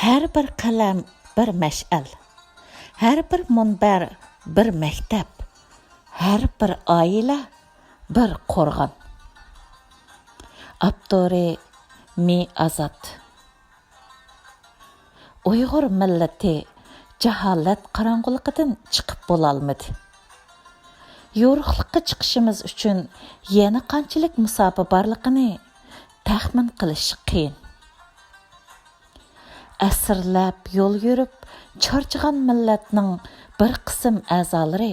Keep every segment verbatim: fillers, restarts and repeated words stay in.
ھەر بىر قەلەم بىر مەشئەل، ھەر بىر مۇنبەر بىر مەكتەپ، ھەر بىر ئائىلە بىر قورغان. ئاپتورى: مى ئازاد. ئۇيغۇر مىللىتى جاھالەت قاراڭغۇلۇقىدىن چىقىپ بولالمىدى. يورۇقلۇققا چىقىشىمىز ئۈچۈن يەنە قانچىلىك مۇساپە بارلىقىنى تەخمىن قىلىش قىيىن. ئەسىرلەپ يول يۈرۈپ چارچىغان مىللەتنىڭ بىر قىسىم ئەزالىرى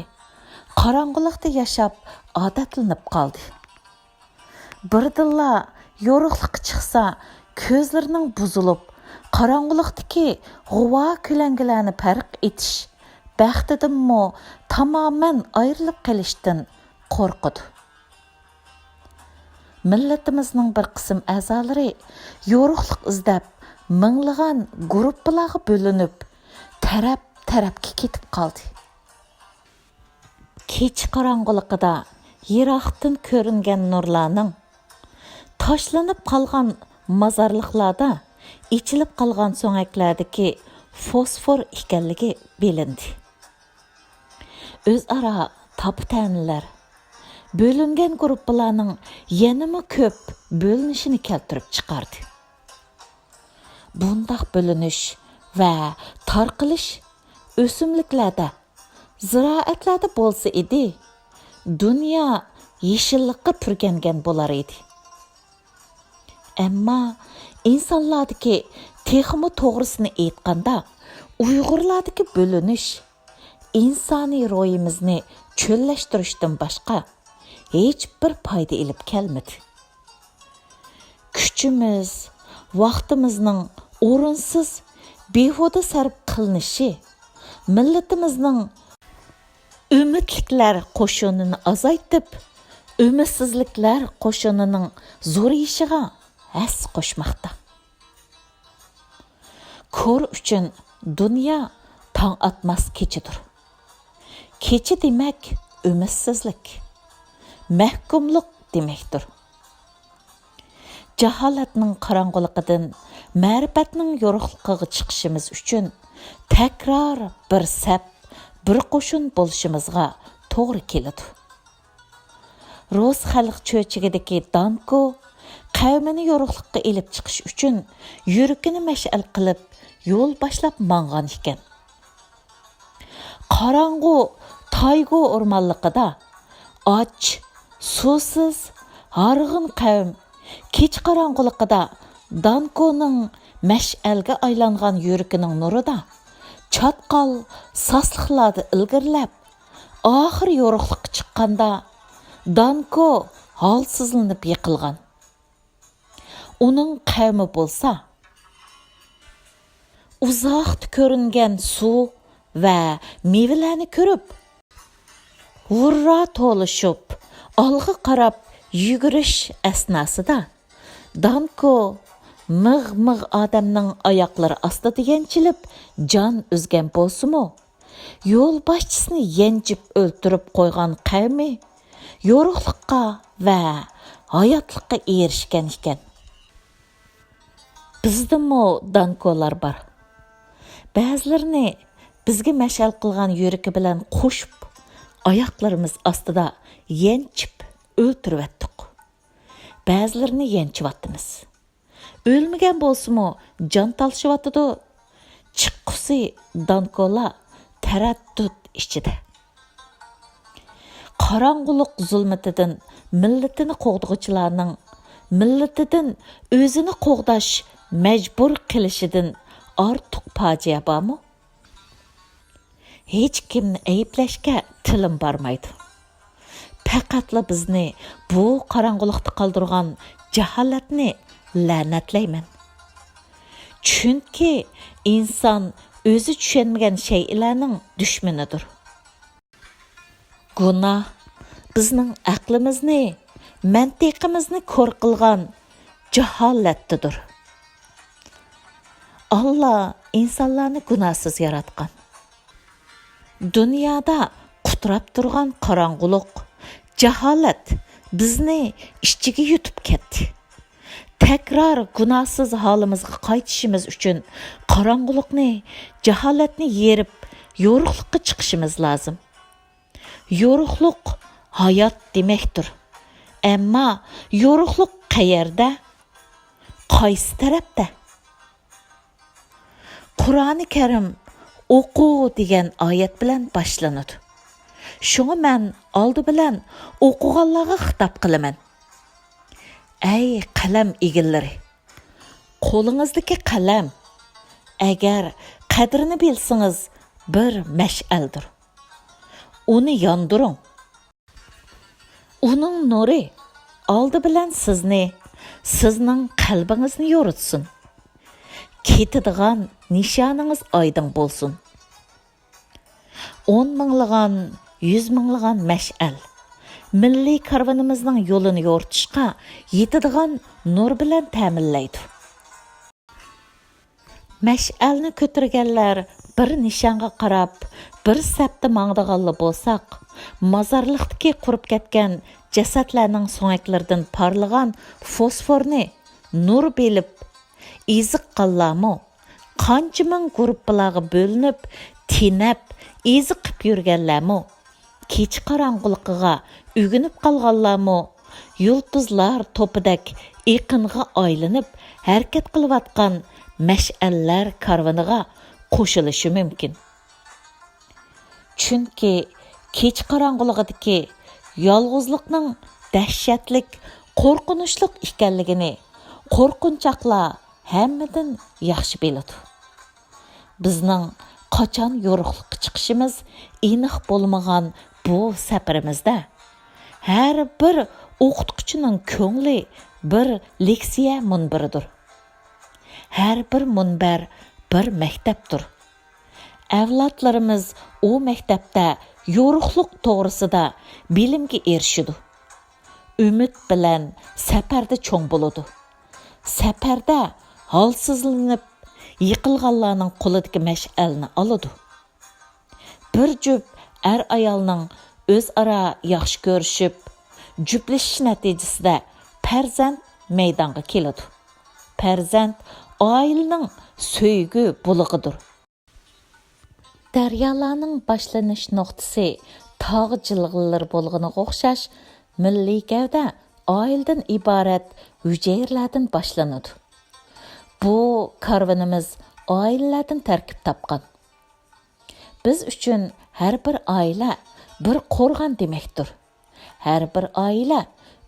قاراڭغۇلۇقتا ياشاپ ئادەتلىنىپ قالدى. بىردىنلا يورۇقلۇققا چىقسا، كۆزلىرىنىڭ بۇزۇلۇپ، قاراڭغۇلۇقتىكى غۇۋا كۆلەڭگىلەرنى پەرق ئېتىش بەختىدىنمۇ تامامەن ئايرىلىپ قېلىشتىن قورقىدۇ. مىللىتىمىزنىڭ بىر قىسىم ئەزالىرى يورۇقلۇق ئىزدەپ، مىڭلىغان گۇرۇپپىلارغا بۆلۈنۈپ، تەرەپ-تەرەپكە كېتىپ قالدى. كېچە قاراڭغۇلۇقىدا يىراقتىن كۆرۈنگەن نۇرلارنىڭ، تاشلىنىپ قالغان مازارلىقلاردا ئېچىلىپ قالغان سۆڭەكلەردىكى فوسفور ئىكەنلىكى بىلىندى. ئۆزئارا تاپا-تەنىلەر بۆلۈنگەن گۇرۇپپىلارنىڭ يەنىمۇ كۆپ بۆلۈنۈشىنى كەلتۈرۈپ چىقاردى. بۇنداق بۆلۈنۈش ۋە تارقىلىش ئۆسۈملۈكلەردە، زىرائەتلەردە بولسا ئىدى، دۇنيا يېشىللىققا پۈركەنگەن بولار ئىدى. ئەمما ئىنسانلاردىكى، تېخىمۇ توغرىسىنى ئېيتقاندا، ئۇيغۇرلاردىكى بۆلۈنۈش ئىنسانىي روھىمىزنى چۆللەشتۈرۈشتىن باشقا ھېچبىر پايدا ئېلىپ كەلمىدى. كۈچىمىز، ۋاقتىمىزنىڭ ئورۇنسىز، بىھۇدە سەرپ قىلىنىشى مىللىتىمىزنىڭ ئۈمىدلىكلەر قوشۇنىنى ئازايتىپ، ئۈمىدسىزلىكلەر قوشۇنىنىڭ زورىيىشىغا ھەسسە قوشماقتا. كور ئۈچۈن دۇنيا تاڭ ئاتماس كېچىدۇر. كېچە دېمەك ئۈمىدسىزلىك، مەھكۇملۇق دېمەكتۇر. جاھالەتنىڭ قاراڭغۇلۇقىدىن مەرىپەتنىڭ يورۇقلۇقىغا چىقىشىمىز ئۈچۈن تەكرار بىر سەپ، بىر قوشۇن بولۇشىمىزغا توغرا كېلىدۇ. رۇس خەلق چۆچىكىدىكى دانكو قەۋمىنى يورۇقلۇققا ئېلىپ چىقىش ئۈچۈن يۈرىكىنى مەشئەل قىلىپ يول باشلاپ ماڭغان ئىكەن. قاراڭغۇ تايگو ئورمانلىقىدا ئاچ، سۇسىز، ھارغىن قەۋم كېچە قاراڭغۇلۇقىدا دانكونىڭ مەشئەلگە ئايلانغان يۈرىكىنىڭ نۇرىدا چاتقال ساسلىقلاردا ئىلگىرىلەپ، ئاخىر يورۇقلۇققا چىققاندا، دانكو ھالسىزلىنىپ يىقىلغان. ئۇنىڭ قەۋمى بولسا، ئۇزاقتا كۆرۈنگەن سۇ ۋە مېۋىلەرنى كۆرۈپ، ھۇررا تولۇشۇپ، ئالغا قاراپ يۈگۈرۈش ئەسناسىدا، دانكو مىغ-مىغ ئادەمنىڭ ئاياقلىرى ئاستىدا يەنچىلىپ جان ئۈزگەن بولسىمۇ، يولباشچىسىنى يەنچىپ ئۆلتۈرۈپ قويغان قەۋمى يورۇقلۇققا ۋە ھاياتلىققا ئېرىشكەن ئىكەن. بىزدىمۇ دانكولار بار. بەزىلىرىنى بىزگە مەشئەل قىلغان يۈرىكى بىلەن قوشۇپ، ئاياقلىرىمىز ئاستىدا يەنچىپ ئۆلتۈرۈۋەتتۇق. بەزىلىرىنى يەنچىۋاتىمىز. ئۆلمىگەن بولسىمۇ، جان تالىشىۋاتىدۇ. چىققۇسى دانكولا تەرەددۇت ئىچىدە. قاراڭغۇلۇق زۇلمىتىدىن مىللىتىنى قوغدىغۇچىلارنىڭ مىللىتىدىن ئۆزىنى قوغداش مەجبۇر قىلىشىدىن ئارتۇق پاجىئە بارمۇ؟ ھېچكىمنى ئەيىبلەشكە تىلىم بارمايدۇ. پەقەتلا بىزنى بۇ قاراڭغۇلۇقتا قالدۇرغان جاھالەتنى لەنەتلەيمەن. چۈنكى ئىنسان ئۆزى چۈشەنمىگەن شەيئىلەرنىڭ دۈشمىنىدۇر. گۇناھ بىزنىڭ ئەقلىمىزنى، مەنتىقىمىزنى كور قىلغان جاھالەتتىدۇر. ئاللا ئىنسانلارنى گۇناھسىز ياراتقان. دۇنيادا قۇتراپ تۇرغان قاراڭغۇلۇق، جاھالەت بىزنى ئىچىگە يۇتۇپ كەتتى. تەكرار گۇناھسىز ھالىمىزغا قايتىشىمىز ئۈچۈن قاراڭغۇلۇقنى، جاھالەتنى يېرىپ، يورۇقلۇققا چىقىشىمىز لازىم. يورۇقلۇق ھايات دېمەكتۇر. ئەمما يورۇقلۇق قەيەردە؟ قايسى تەرەپتە؟ قۇرئانى كەرىم «ئوقۇ» دېگەن ئايەت بىلەن باشلىنىدۇ. شۇڭا مەن ئالدى بىلەن ئوقۇغانلارغا خىتاب قىلىمەن. ئەي قەلەم ئىگىلىرى! قولىڭىزدىكى قەلەم، ئەگەر قەدرىنى بىلسىڭىز، بىر مەشئەلدۇر. ئۇنى ياندۇرۇڭ. ئۇنىڭ نۇرى ئالدى بىلەن سىزنى، سىزنىڭ قەلبىڭىزنى يورۇتسۇن. كېتىدىغان نىشانىڭىز ئايدىڭ بولسۇن. ئون مىڭلىغان، يۈز مىڭلىغان مەشئەل مىللىي كارۋىنىمىزنىڭ يولىنى يورۇتۇشقا يېتىدىغان نۇر بىلەن تەمىنلەيدۇ. مەشئەلنى كۆتۈرگەنلەر بىر نىشانغا قاراپ، بىر سەپتە ماڭىدىغانلا بولساق، مازارلىقتىكى قۇرۇپ كەتكەن جەسەتلەرنىڭ سۆڭەكلىرىدىن پارلىغان فوسفورنى نۇر بىلىپ، ئېزىققانلارمۇ، قانچە مىڭ گۇرۇپپىلارغا بۆلۈنۈپ، تېنەپ، ئېزىقىپ يۈرگەنلەرمۇ، كېچە قاراڭغۇلۇقىغا ئۆگىنىپ قالغانلارمۇ، يۇلتۇزلار توپىدەك ئېقىنغا ئايلىنىپ ھەرىكەت قىلىۋاتقان مەشئەللەر كارۋىنىغا قوشۇلۇشى مۇمكىن. چۈنكى كېچە قاراڭغۇلۇقىدىكى يالغۇزلۇقنىڭ دەھشەتلىك، قورقۇنچلۇق ئىكەنلىكىنى قورقۇنچاقلار ھەممىدىن ياخشى بىلىدۇ. بىزنىڭ قاچان يورۇقلۇققا چىقىشىمىز ئېنىق بولمىغان بۇ سەپىرىمىزدە، ھەر بىر ئوقۇتقۇچىنىڭ كۆڭلى بىر لېكسىيە مۇنبىرىدۇر. ھەر بىر مۇنبەر بىر مەكتەپتۇر. ئەۋلادلىرىمىز ئۇ مەكتەپتە يورۇقلۇق توغرىسىدا بىلىمگە ئېرىشىدۇ. ئۈمىد بىلەن سەپەردە چوڭ بولىدۇ. سەپەردە ھالسىزلىنىپ يىقىلغانلارنىڭ قولىدىكى مەشئەلنى ئالىدۇ. بىر جۈپ ئەر-ئايالنىڭ ئۆزئارا ياخشى كۆرۈشۈپ، جۈپلىشىش نەتىجىسىدە پەرزەنت مەيدانغا كېلىدۇ. پەرزەنت ئائىلىنىڭ سۆيگۈ بۇلىقىدۇر. دەريالارنىڭ باشلىنىش نۇقتىسى تاغ جىلغىلىرى بولغىنىغا ئوخشاش، مىللىي گەۋدە ئائىلىدىن ئىبارەت ھۈجەيرىلەردىن باشلىنىدۇ. بۇ كارۋىنىمىز ئائىلىلەردىن تەركىب تاپقان. بىز ئۈچۈن ھەر بىر ئائىلە بىر قورغان دېمەكتۇر. ھەر بىر ئائىلە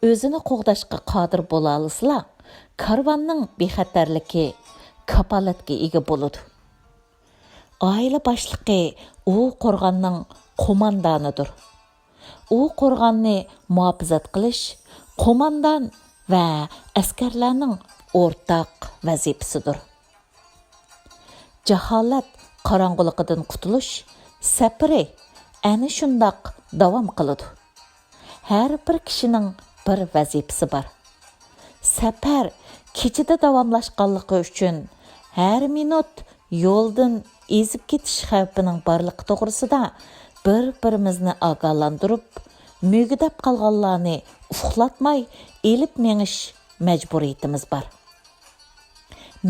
ئۆزىنى قوغداشقا قادىر بولالىسىلا، كارۋاننىڭ بىخەتەرلىكى كاپالەتكە ئىگە بولىدۇ. ئائىلە باشلىقى ئۇ قورغاننىڭ قوماندانىدۇر. ئۇ قورغاننى مۇھاپىزەت قىلىش قوماندان ۋە ئەسكەرلەرنىڭ ئورتاق ۋەزىپىسىدۇر. جاھالەت قاراڭغۇلۇقىدىن قۇتۇلۇش سەپىرى ئەنە شۇنداق داۋام قىلىدۇ. ھەر بىر كىشىنىڭ بىر ۋەزىپىسى بار. سەپەر كېچىدە داۋاملاشقانلىقى ئۈچۈن، ھەر مىنۇت يولدىن ئېزىپ كېتىش خەۋپىنىڭ بارلىقى توغرىسىدا بىر-بىرىمىزنى ئاگاھلاندۇرۇپ، مۈگدەپ قالغانلارنى ئۇخلاتماي ئېلىپ مېڭىش مەجبۇرىيىتىمىز بار.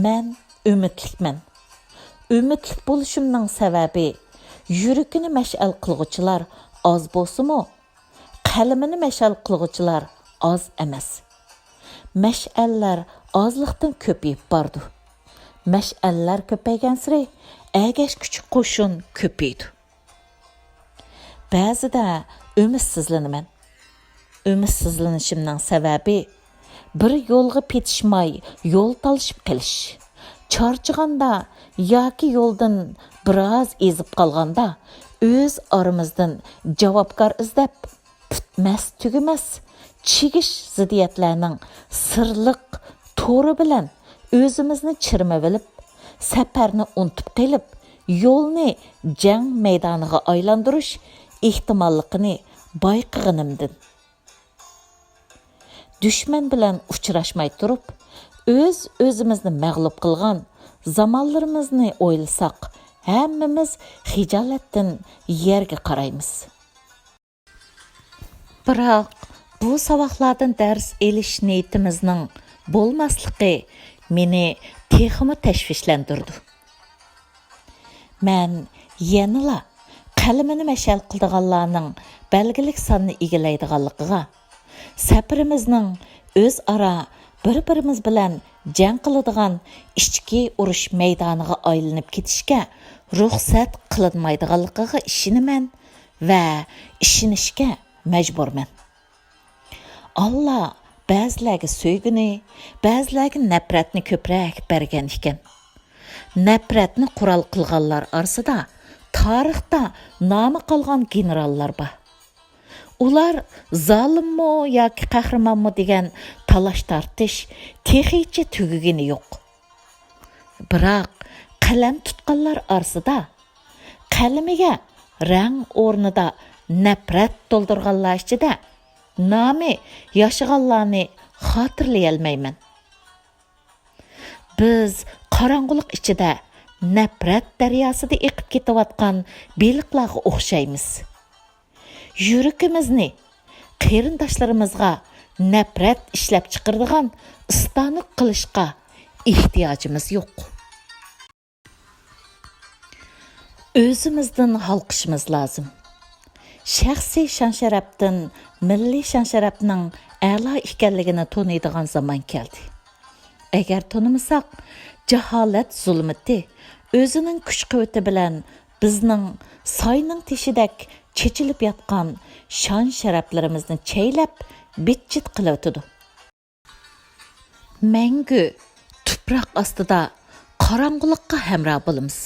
مەن ئۈمىدلىكمەن. ئۈمىدلىك بولۇشۇمنىڭ سەۋەبى، يۈرىكىنى مەشئەل قىلغۇچىلار ئاز بولسىمۇ، قەلىمىنى مەشئەل قىلغۇچىلار ئاز ئەمەس. مەشئەللەر ئازلىقتىن كۆپىيىپ بارىدۇ. مەشئەللەر كۆپەيگەنسېرى ئەگەشكۈچى قوشۇن كۆپىيىدۇ. بەزىدە ئۈمىدسىزلىنىمەن. ئۈمىدسىزلىنىشىمنىڭ سەۋەبى، بىر يولغا پېتىشماي يول تالىشىپ قېلىش. چارچىغاندا ياكى يولدىن بىراز ئېزىپ قالغاندا، ئۆز ئارىمىزدىن جاۋابكار ئىزدەپ، پۈتمەس-تۈگىمەس چىگىش زىددىيەتلەرنىڭ سىرلىق تورى بىلەن ئۆزىمىزنى چىرمىۋېلىپ، سەپەرنى ئۇنتۇپ قېلىپ، يولنى جەڭ مەيدانىغا ئايلاندۇرۇش ئېھتىماللىقىنى بايقىغىنىمدىن. دۈشمەن بىلەن ئۇچراشماي تۇرۇپ، ئۆز-ئۆزىمىزنى مەغلۇپ قىلغان زامانلىرىمىزنى ئويلىساق، ھەممىمىز خىجالەتتىن يەرگە قارايمىز. بىراق، بۇ ساۋاقلاردىن دەرس ئېلىش نىيىتىمىزنىڭ بولماسلىقى مېنى تېخىمۇ تەشۋىشلەندۈرىدۇ. مەن يەنىلا قەلىمىنى مەشئەل قىلىدىغانلارنىڭ بەلگىلىك ساننى ئىگىلەيدىغانلىقىغا، سەپىرىمىزنىڭ ئۆزئارا بىر-بىرىمىز بىلەن جەڭ قىلىدىغان ئىچكى ئۇرۇش مەيدانىغا ئايلىنىپ كېتىشكە رۇخسەت قىلىنمايدىغانلىقىغا ئىشىنىمەن ۋە ئىشىنىشكە مەجبۇرمەن. ئاللا بەزىلەرگە سۆيگۈنى، بەزىلەرگە نەپرەتنى كۆپرەك بەرگەن ئىكەن. نەپرەتنى قورال قىلغانلار ئارىسىدا تارىختا نامى قالغان گېنېراللار بار. ئۇلار زالىممۇ ياكى قەھرىمانمۇ دېگەن تالاش-تارتىش تېخىچە تۈگىگىنى يوق. بىراق، قەلەم تۇتقانلار ئارىسىدا قەلىمىگە رەڭ ئورنىدا نەپرەت تولدۇرغانلار ئىچىدە نامى ياشىغانلارنى خاتىرىلىيەلمەيمەن. بىز قاراڭغۇلۇق ئىچىدە نەپرەت دەرياسىدا ئېقىپ كېتىۋاتقان بېلىقلارغا ئوخشايمىز. يۈرىكىمىزنى قېرىنداشلىرىمىزغا نەپرەت ئىشلەپچىقىرىدىغان ئىستانوك قىلىشقا ئېھتىياجىمىز يوق. ئۆزىمىزدىن ھالقىشىمىز لازىم. شەخسىي شان-شەرەپتىن مىللىي شان-شەرەپنىڭ ئەلا ئىكەنلىكىنى تونۇيدىغان زامان كەلدى. ئەگەر تونۇمىساق، جاھالەت زۇلمىتى ئۆزىنىڭ كۈچ-قۇۋۋىتى بىلەن بىزنىڭ ساينىڭ تېشىدەك چېچىلىپ ياتقان شان-شەرەپلىرىمىزنى چەيلەپ، بىت-چىت قىلىۋېتىدۇ. مەڭگۈ تۇپراق ئاستىدا قاراڭغۇلۇققا ھەمراھ بولىمىز.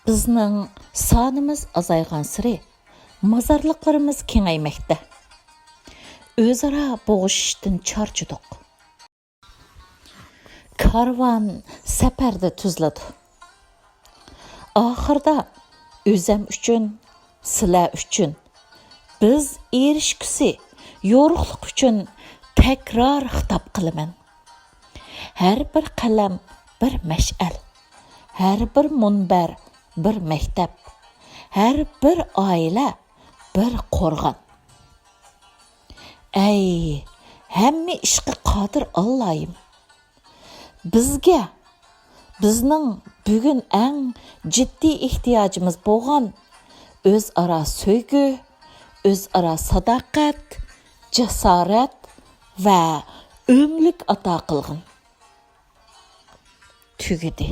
بىزنىڭ سانىمىز ئازايغانسېرى مازارلىقلىرىمىز كېڭەيمەكتە. ئۆزئارا بوغۇشۇشتىن چارچىدۇق. كارۋان سەپەردە تۈزۈلىدۇ. ئاخىرىدا ئۆزەم ئۈچۈن، سىلەر ئۈچۈن، بىز ئېرىشكۈسى يورۇقلۇق ئۈچۈن تەكرار خىتاب قىلىمەن. ھەر بىر قەلەم بىر مەشئەل، ھەر بىر مۇنبەر بىر مەكتەپ، ھەر بىر ئائىلە بىر قورغان. ئەي، ھەممە ئىشقا قادىر ئاللايىم! بىزگە، بىزنىڭ بۈگۈن ئەڭ جىددىي ئېھتىياجىمىز بولغان ئۆزئارا سۆيگۈ، ئۆزئارا ساداقەت، جاسارەت ۋە ئۆملۈك ئاتا قىلغىن. تۈگىدى.